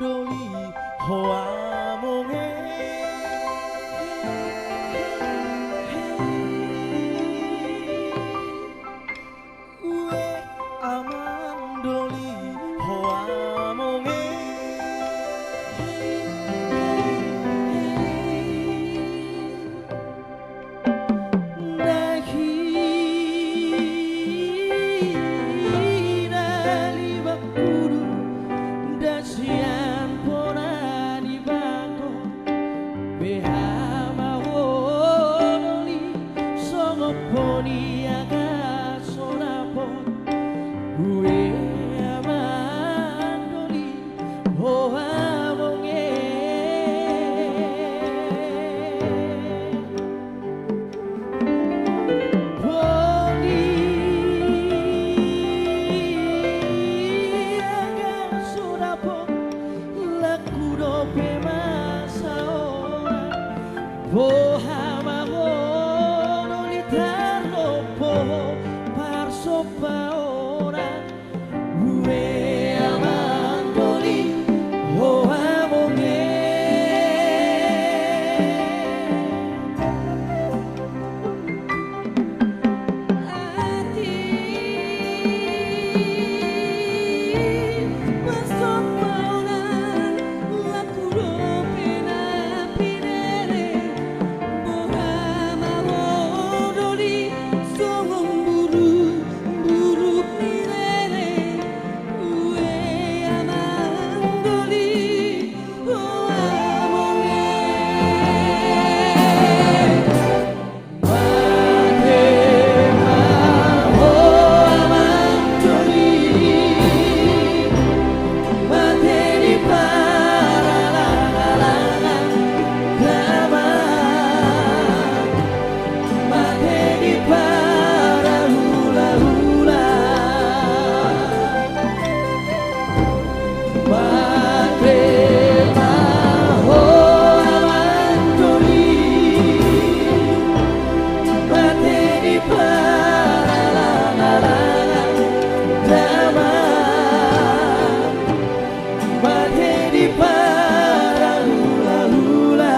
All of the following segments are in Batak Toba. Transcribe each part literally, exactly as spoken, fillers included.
Doli ho among e. Ue amang doli ho among e. Na hina libakku do, ndang sian bona ni bago. Beha ma ho doli, songon poni agas so dapot. Ue amang doli ho among e. Poni agas so dapot, lakku dope ma saoran. Boha ma ho doli tarlompo ho parsopaoran. Ue amang doli ho among e. Atik parsopaoran, lakku dope na pineleng. Boha ma ho doli, songon buruk buruk ni leleng. Ue amang doli ho among e. Mate ma ho amang doli, mate di parhalanghalangan damang. Mate di parhulahula. Mate ma ho amang doli. Mate di parhalanghalangan damang. Mate di parhulahula.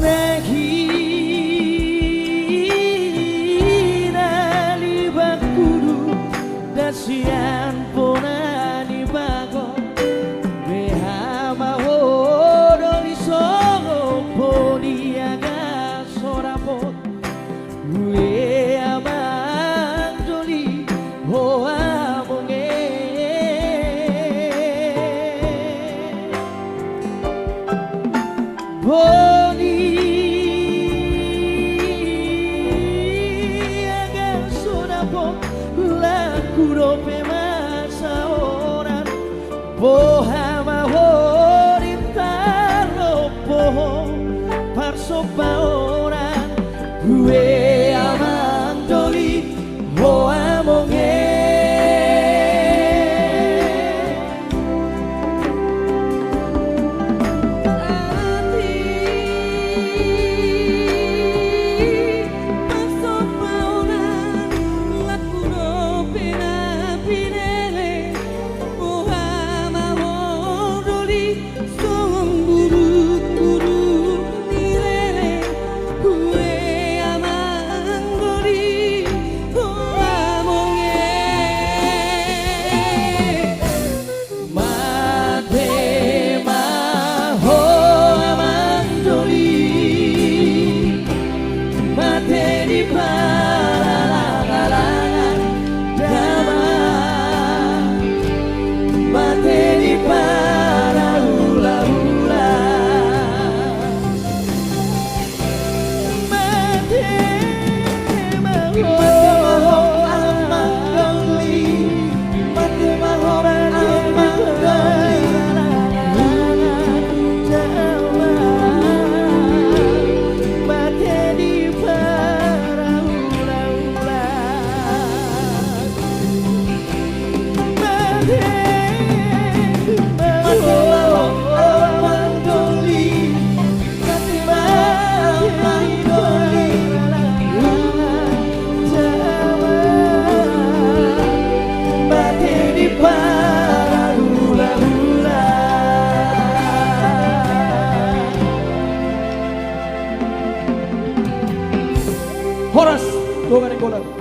Na hina libakku do, ndang sian bona ni bago. Beha ma ho doli, songon poni agas so dapot. Ue amang doli ho among e. Poni agas so dapot, lakku dope ma saoran. Boha ma ho di tarlompo ho parsopaoran. Ue amang doli ho among e. Atik parsopaoran, lakku dope na pineleng. Boha ma ho doli, songon buruk buruk ni leleng. Ue amang doli ho among e. Mate ma ho amang doli, mate di parhalanghalangan Boga Nainggolan.